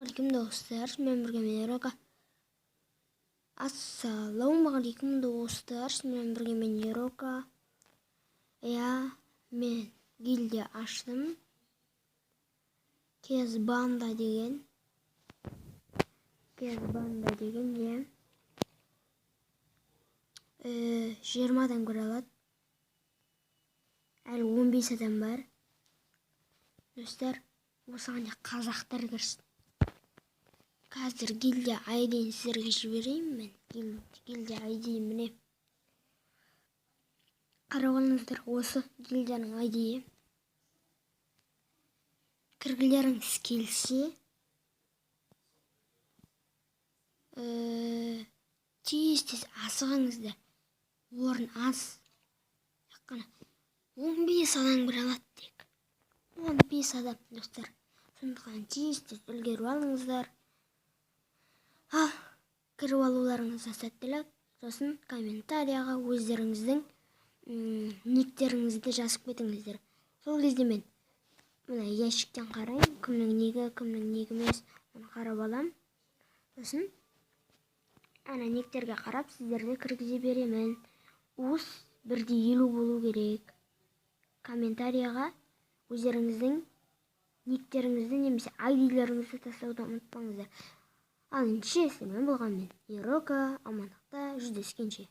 Алейкум, достар, сізбен бірге мен, Ерока. Ассалаумағалейкум, достар, сізбен бірге мен, Ерока. Иә, мен гильдия аштым. Кезбанда деген. Кезбанда деген, иә. 20 адам кіре алады. Әлі 15 адам бар. Достар, осыған қазақтар кірсін. Қазір гильдия айдиін сіздерге жіберейін мен. Гильдия айди, міне. Қарап алыңыздар, осы гильдияның айдиі. Кіргілеріңіз келсе, тез-тез асығыңыздар. Орын аз. Қана 15 адам кіре алады тек. 15 адам, достар. Сондықтан тез-тез үлгеріп алыңыздар. Ал, кіріп алуларыңызға сәттілік. Сосын комментарияға өздеріңіздің никтеріңізді жазып кетіңіздер. Сол кезде мен мына ящиктен қараймын, кімнің нигі, кімнің нигі емес, оны қарап алам. Сосын ана никтерге қарап сіздерді кіргізе беремін. Уыс 1,50 болу керек. Комментарияға өздеріңіздің никтеріңізді немесе айдилеріңізді тастауды ұмытпаңыздар. Ал ендеше, сіздермен болған мен, Ерока, амандықта жүздескенше.